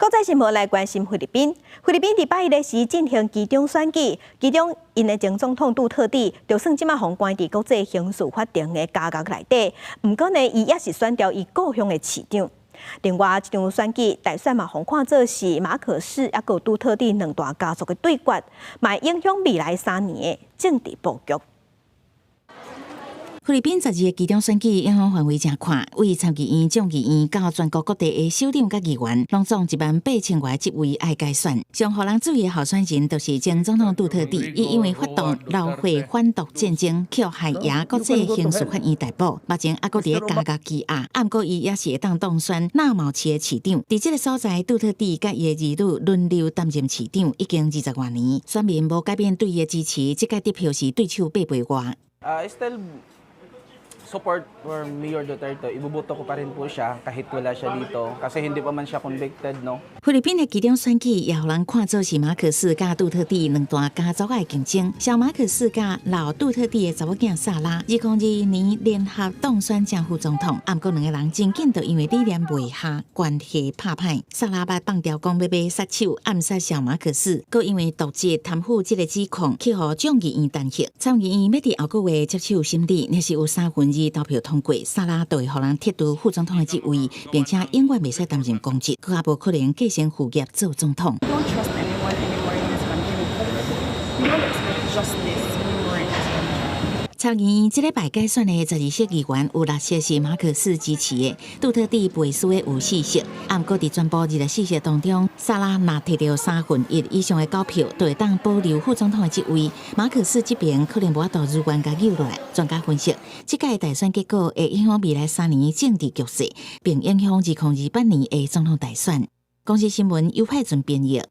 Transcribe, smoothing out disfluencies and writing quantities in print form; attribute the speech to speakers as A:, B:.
A: 國際新聞來關心菲律賓。菲律賓禮拜一的時進行期中選舉，其中𪜶的前總統杜特蒂就算這馬予關佇國際刑事法庭的監獄內底，毋過呢，伊也是選著伊故鄉的市長。另外，這場選舉大選嘛，予看做是馬可仕抑閣杜特蒂兩大家族的對決，嘛會影響未來3年的政治布局。
B: 菲律賓12個期中選舉影響範圍誠闊，為參議院、眾議院到全國各地的首長佮議員，攏總18,000外職位愛改選。上予人注意的候選人，就是前總統杜特蒂，伊因為發動流血反毒戰爭，予海牙國際刑事法院逮捕，目前猶閣佇咧監獄羈押。毋過伊也是會當當選納毛市的市長。佇這个所在，杜特蒂佮伊的兒女輪流擔任市長，已經20外年。選民無改變對伊的支持，這屆得票是對手8倍外。
C: I still support for Mayor Duterte. Iboboto ko pa rin po siya kahit wala siya dito kasi hindi pa man siya convicted, no?
B: 菲律賓的期中選舉也予人看做是馬可仕佮杜特蒂兩大家族的競爭。小馬可仕佮老杜特蒂的查某囝薩拉，2022年聯合當選正副總統，毋過兩个人真緊就因為理念袂合，關係拍歹。薩拉捌放調講欲欲殺手暗殺小馬可仕，閣因為瀆職貪腐這个指控，去予眾議院彈劾。參議院欲佇後個月接手審理，若是有2/3投票通過，薩拉就會予人撤除副總統的職位，並且永遠袂使擔任公職，閣較無可能繼承父業做總統。
D: We don't trust anyone anymore in this country. We don't expect justice anymore in this country.
B: 參議院這禮拜改選的12席議員有六席是馬可仕支持的，杜特蒂背書的有四席。毋過佇全部24席當中，薩拉若提著1/3以上的投票，就會當保留副總統的職位。馬可仕這邊可能無法度如願共救落來。專家分析，這屆大選結果會影響未來三年政治局勢，並影響2028年的總統大選。公視新聞尤派準編譯。